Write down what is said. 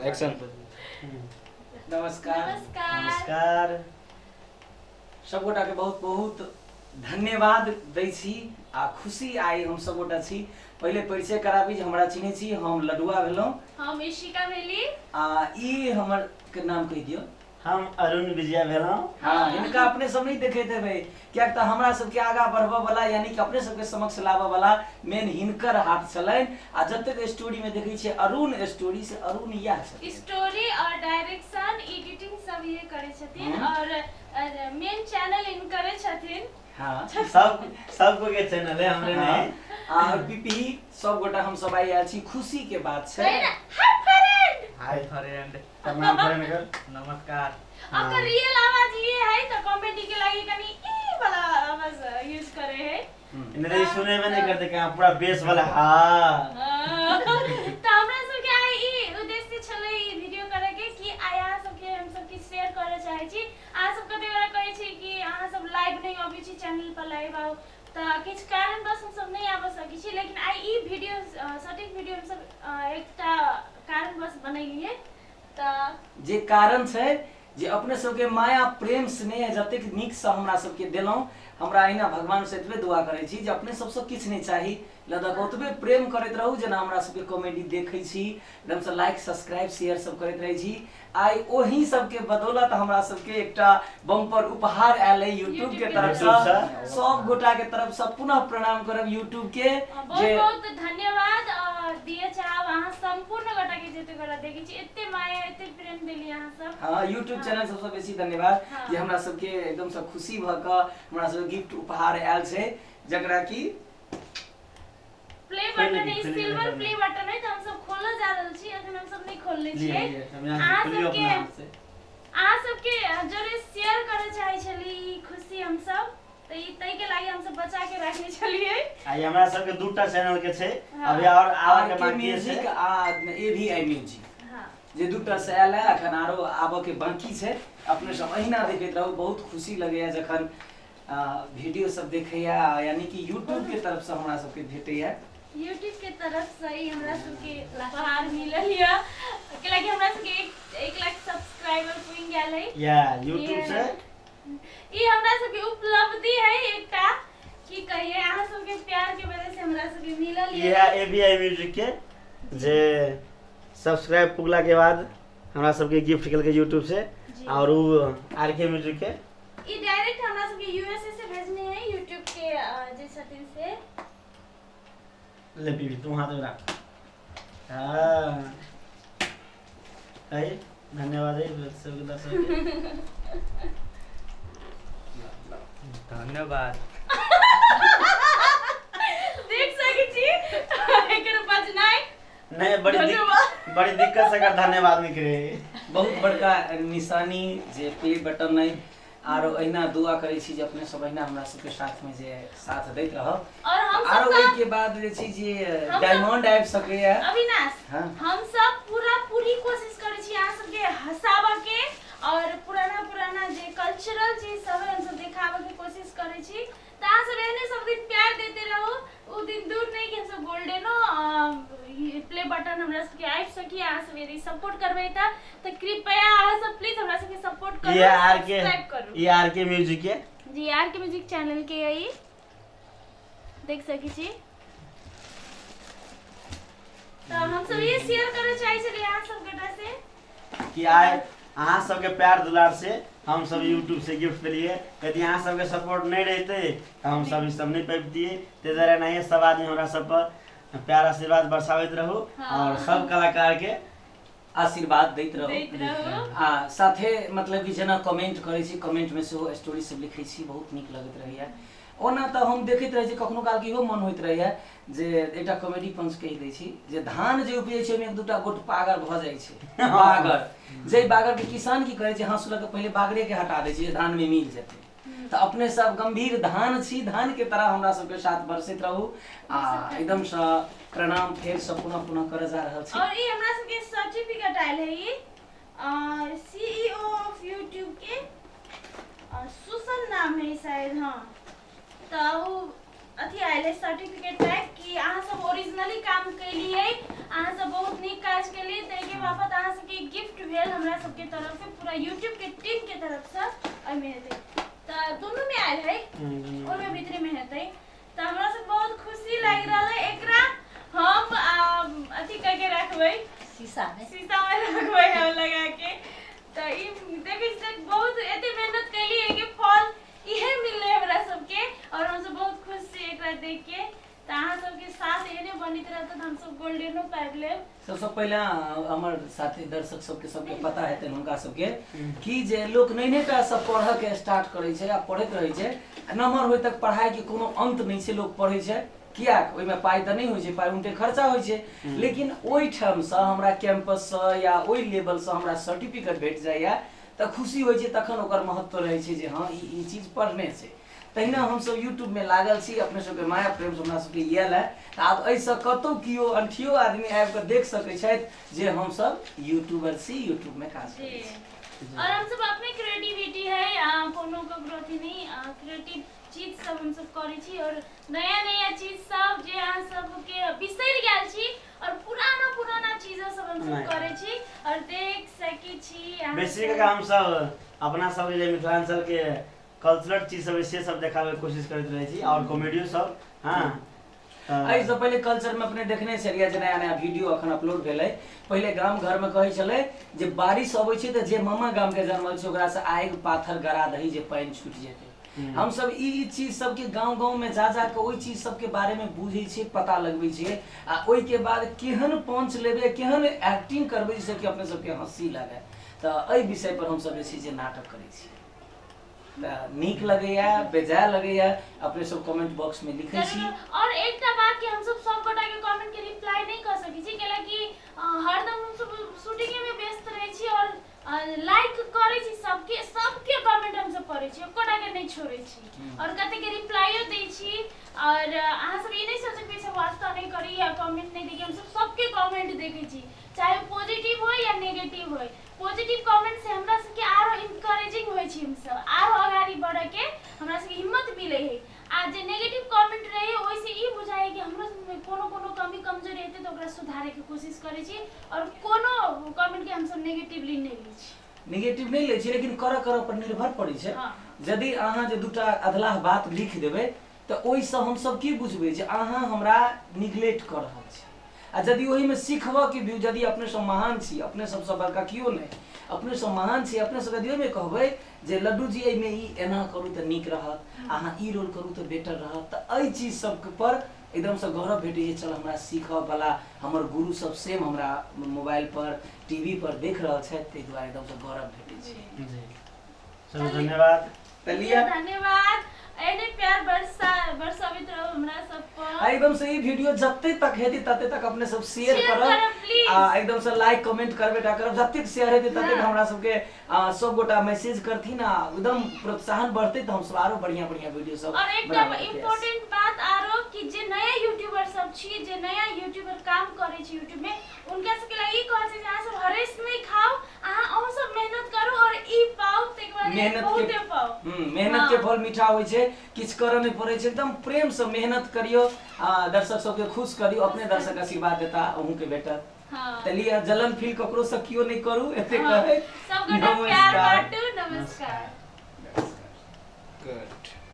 Action. नमस्कार। नमस्कार। नमस्कार। सब गोटा के बहुत बहुत धन्यवाद दै छी आ खुशी आइ हम सब गोटा छी। पहिले परिचय कराबी जे हमरा चिन्है छी, हम लडुआ भेलहुँ। हम इशिका भेली। आ ई हमर के नाम कहि दियौ। हम अरुण विजया भेलहुँ। हाँ, हिनका अपने सब नहीं देखैत हेबै, कियाक तऽ हमरा सबके आगाँ बढ़बऽ वाला यानी कि अपने सबके समक्ष लाबऽ वाला मेन हिनकर हाथ छलनि। आ जतेक स्टोरी में देखै छियै अरुण स्टोरी से अरुण इएह छथिन। स्टोरी और डायरेक्शन एडिटिंग सब ये करै छथिन और मेन चैनल इनकरे छथिन। हाँ। सब सबको के चैनल है, हमरे नहीं। आ पीपी सब गोटा हम सब आइ आयल छी, खुशी के बात छै। Hi friend. Hi friend. प्रणाम फ्रेंड कर। नमस्कार। अगर रियल आवाज ये है तो कॉमेडी के लागी कनी ई वाला आवाज यूज करे है। नहीं सुने में नहीं करते क्या पूरा बेस वाला। हाँ। तो हमरा सब के आइ ई उद्देश्य छलै ई वीडियो करे के कि आइ अहाँ सब के हम सब किछु शेयर करे चाहै छी। अहाँ सब कते गोरा कहै छी कि अहाँ सब लाइव नहीं अबै छी, चैनल पर लाइव आउ, तऽ किछु कारणवश हम सब नहीं आबि सकै छी, लेकिन आइ ई वीडियो सटीक वीडियो हम सब एकटा कारणवश बनेलियै। तऽ जे कारण छै जे अपने सबके माया प्रेम स्नेह जतेक नीकसँ हमरा सबके देलहुँ, हमरा अहिना भगवान से एतबे दुआ करै छी जे अपने सबसँ किछु नहि चाही, लदक ओतबे प्रेम करैत रहू जेना हमरा सबके कॉमेडी देखै छी, एकदमसँ लाइक सब्सक्राइब शेयर सब करैत रहै छी। आइ ओही सबके बदौलत हमरा सबके एकटा बम्पर उपहार आयल है यूट्यूब के तरफ से। सब गोटा के तरफ से पुनः प्रणाम करब यूट्यूब के। बहुत बहुत धन्यवाद और दिए चाहब अहाँ संपूर्ण गोटा के जते गोटा देखै छी, एते माया एते प्रेम देली अहाँ सब। हाँ, यूट्यूब चैनल सबसँ बेसी धन्यवाद जे हमरा सबके एकदम से खुशी भऽ कऽ हमरा सबके गिफ्ट उपहार आयल छै, जकरा कि प्ले बटन है, सिल्वर प्ले बटन है, तो हम सब खोलऽ जा रहल छी, अखन हम सब नहीं खोलने छियै। अहाँ सबके जरे शेयर करे चाहै छली ई खुशी हम सब, तऽ ई ताहि के लागि हम सब बचा के राखने छलियै। आ हमरा सबके दूटा चैनल के छै अभी और आबऽ के बाकी छै, म्यूजिक आ एवीआई म्यूजिक। हां, जे दूटा से आयल है, अखन आरो आबऽ के बाकी छै। अपने सब अहिना देखैत रहू, बहुत खुशी लगैया जखन वीडियो सब देखैया, यानी कि यूट्यूब के तरफ से हमरा सबके भेटैया। यूट्यूब के तरफ से ही हमरा सबके उपहार मिलल या, कैलाकि हमरा सबके 1 लाख सब्सक्राइबर पुरि गेल है या यूट्यूब से। ई हमरा सबके उपलब्धि है एकटा, की कहिए, अहाँ सबके प्यार के वजह से हमरा सबके मिलल या एवीआई म्यूजिक के जे सब्सक्राइब पुगला के बाद हमरा सबके गिफ्ट केलकै यूट्यूब से, और उ आरके म्यूजिक के ई डायरेक्ट हमरा सबके यूएसए से भेजने है यूट्यूब के जे छथिन से। ले बीबी तू हाथ में रख। हाँ धन्यवाद है सबके दर्शक के। धन्यवाद। देख सकै छी एकर बजनाइ नहीं, बड़ी दिक्कत से अगर धन्यवाद निकले। बहुत बड़का निशानी जे प्ले बटन नहीं, आरो अहिना दुआ करै छी जे अपने सब अहिना हमरा सबके साथ में जे साथ दैत रहब। और हम आरो ओहि के बाद जे छै जे डायमंड आबि सकैया। अविनाश, हाँ? हम सब पूरा पूरी कोशिश करै छी अहाँ सबके हंसाबऽ के और पुराना पुराना जे कल्चरल चीज सब है हम सब देखाबऽ के कोशिश करै छी। तऽ अहाँ सब एहने सब दिन प्यार देते रहू, उ दिन दूर नहीं कि हम सब गोल्डनो प्ले बटन हमरा सबके आबि सकी। अहाँ सब यदि सपोर्ट करबै तऽ कृपया अहाँ सब प्लीज हमरा सबके सपोर्ट करू, सब्सक्राइब करू। ये आर के म्यूजिक के जी, आर के म्यूजिक चैनल के यही देख सकै छी। तऽ हम सब ये शेयर करे चाहै छलियै अहाँ सब गोटा से कि आइ अहाँ सबके प्यार दुलार से हम सब यूट्यूब से गिफ्ट पेलिए। यदि अहाँ सबके सपोर्ट नहीं रहते तो हम सब ई सब नहीं पेबतिए। ताहि दुआरे एनाहिए सब आदमी हमरा सब पर प्यार आशीर्वाद बरसाबैत रहू और सब कलाकार के आशीर्वाद दैत रहू। आ साथे मतलब कि जेना कमेंट करै छी, कमेंट में सेहो स्टोरी सब लिखै छी, बहुत नीक लगैत रहैया। ओना तऽ हम देखैत रहै छी, कखनो काल के इहो मन होइत रहैया जे एकटा कॉमेडी पंच कहि दै छी जे धान जे उपजै छै ओहिमे एक दूटा गोट पागर भऽ जाइ छै, बागर, जाहि बागर के किसान की करै छै, हाँसू लऽ कऽ पहिले बागरे के हटा दै छै जे धान में मिल जेतै। तऽ अपने सब गंभीर धान छी, धान के तरह हमरा सबके साथ बरसैत रहू। आ एकदम सँ प्रणाम फेर सँ पुनः पुनः करऽ जा रहल छी। और ई हमरा सबके सर्टिफिकेट आयल है ई सीईओ ऑफ यूट्यूब के सुसन नाम है शायद, हाँ। तऽ उ अथी आयल है सर्टिफिकेट टाइप कि अहाँ सब ओरिजिनली काम केलियै, अहाँ सब बहुत नीक काज केलियै, ताहिके बापत अहाँ सबके भेल हमरा सबके तरफ से, पूरा यूट्यूब के टीम के तरफ से एहिमे हेतै। तऽ दुनू में आयल है, ओहिमे भीतरे में हेतै। तऽ हमरा सब बहुत खुशी लागि रहल है। एकरा हम अथी करके रखबै, शीशा में, शीशा में रखबै हम लगा के। तऽ ई देखै छी बहुत एते मेहनत कैली, एहिके फल इहे मिललै हमरा सबके और हमसब बहुत खुश छी एकरा देख के। तऽ अहाँ सबके साथ एहने बनैत रहत तऽ हमसब गोल्डनो पाबि लेब। सबसँ पहिले हमर साथी दर्शक सबके सबके पता हेतनि हुनका सबके कि जे लोक नैने टा से पढ़ऽ के स्टार्ट करै छै आ पढ़ैत रहै छै, आ नमहर होइ तक पढ़ाई के कोनो अंत नहि छै। लोक पढ़ै छै कियाक? ओहिमे पाइ तऽ नहि होइ छै, पाइ उनटे खर्चा होइ छै। लेकिन ओहिठामसँ हमरा कैंपससँ या ओहि लेवलसँ हमरा सर्टिफिकेट भेट जाइए तऽ खुशी होइ छै, तखन ओकर महत्व रहै छै जे हँ ई चीज पढ़ने छै। तहिना हमसब यूट्यूबमे लागल छी, अपने सबके माया प्रेमसँ हमरा सबके आयल है। तऽ आब एहिसँ कतहु केओ अनठियो आदमी आबि कऽ देख सकै छथि जे हमसब यूट्यूबर छी, यूट्यूबमे काज करै छी। और हमसब अपने क्रिएटिविटी है, कोनो ककरो अथी नहीं, क्रिएटिव चीज सब हमसब करै छी और नया नया चीज सब जे अहाँ सबके बिसरि गेल छी और पुराना पुराना चीज सब हमसब करै छी और देख सकै छी। बेसी हमसब अपना सब जे मिथिलांचल के कल्चरल चीज सब से सब देखाबे के कोशिश करैत रहै छी और कॉमेडियो सब। हाँ, एहिसँ पहिले कल्चर में अपने देखने छलियै जे नया नया वीडियो अखन अपलोड भेलै। पहिले गाम घर में कहै छलै जे बारिश अबै छै तऽ जे मामा गाम के जनमल छै ओकरा से आगि पाथर गरा दही जे पानि छूटि जेतै। हमसब ई चीज सबके गाँव गाँव में जा जा कऽ ओहि चीज सबके बारे में बुझै छियै, पता लगबै छियै आ ओहिके बाद केहन पंच लेबै, केहन एक्टिंग करबै जाहिसँ कि अपने सबके हँसी लागै। तऽ एहि विषय पर हमसब जे छै जे नाटक करै छियै। तऽ नीक लगैया बेजाय लगैया अपने सब कमेंट बॉक्स में लिखै छी। और एकटा बात कि हमसब सब गोटा के कमेंट के रिप्लाई नहीं कर सकै छी, कैला कि हरदम हमसब शूटिंगे में व्यस्त रहै छी और लाइक करै छी सबके, सबके कमेंट हमसब पढ़ै छी, एकोटा के नहीं छोड़ै छी और कते के रिप्लाइयो दै छी। और अहाँ सब ई नहीं सोचब कि सब वास्ता नहीं करी या कमेंट नहीं देखी, हमसब सबके कमेंट देखै छी, चाहे पॉजिटिव हो या नेगेटिव हो। पॉजिटिव कमेंट से हमरा सबके आरो इनकरेजिंग होइ छी, हमसब आरो अगाडि बढ़े के हमरा सबके हिम्मत मिलै है। आ जे नेगेटिव कमेंट रहे ओहिसे ई बुझाइ कि हमरो सबमे कोनो कोनो कमी कमजोरी हेतै तऽ ओकरा सुधारे के कोशिश करै छी और कोनो कमेंट के हमसब नेगेटिवली नहि लै छी। नेगेटिव नहि लै छी, लेकिन करऽ करऽ पर निर्भर पड़ै छै। यदि अहाँ जे दूटा अधलाह बात लिख देबै तऽ ओहिसँ हमसब की बुझबै जे अहाँ हमरा निगलेक्ट कऽ रहल छी। आ यदि ओहिमे सीखबऽ के भी, यदि अपने सब महान छी, अपने सबसँ बड़का केओ नहि, अपने सब महान छी, अपने सब यदि ओहिमे कहबै जे लड्डू जी एहिमे ई एना करू तऽ नीक रहत, अहाँ ई रोल करू तऽ बेटर रहत, तऽ एहि चीज सबके पर एकदमसँ गौरव भेटै छै। चल हमरा सीखऽ बला हमर गुरु सब सेम हमरा मोबाइल पर टीवी पर देख रहल छथि, ताहि दुआरे एकदमसँ गौरव भेटै छै। जी चलू धन्यवाद। तऽ लिअ धन्यवाद, एहने प्यार बरसाबैत रहू हमरा सब पर। आ एकदम से ई वीडियो जते तक हेतै तते तक अपने सब शेयर शेयर करब करब, प्लीज। आ एकदम से लाइक कमेंट करबे टा करब, जतेक शेयर हेतै ततेक हमरा सबके सब गोटा मैसेज करथिन आ एकदम प्रोत्साहन बढ़तै तऽ हमसब आरो बढ़िया बढ़िया वीडियो सब और एकटा बनाबऽ के प्रयास। इम्पोर्टेंट बात आरो कि जे नया यूट्यूबर सब छी, जे नया यूट्यूबर काम करै छी यूट्यूब में, उनका सबके लिए ई कहै छै जे अहाँ सब हरेस नहि खाउ, अहाँ अहूँ सब मेहनत करू और ई पाउ, ताहिके बाद मेहनत के बहुते पाउ। मेहनत के फल मीठा होइ छै, किछु करऽ नहि पड़ै छै, एकदम प्रेम से मेहनत करियौ आ दर्शक सबके खुश करियौ, अपने दर्शक आशीर्वाद देता, अहूँके भेटत। तऽ लिअ, जलन फील ककरो से केओ नहि करू, एते कहै सब गोटा प्यार नमस्कार। बांटू। नमस्कार। नमस्कार। Good.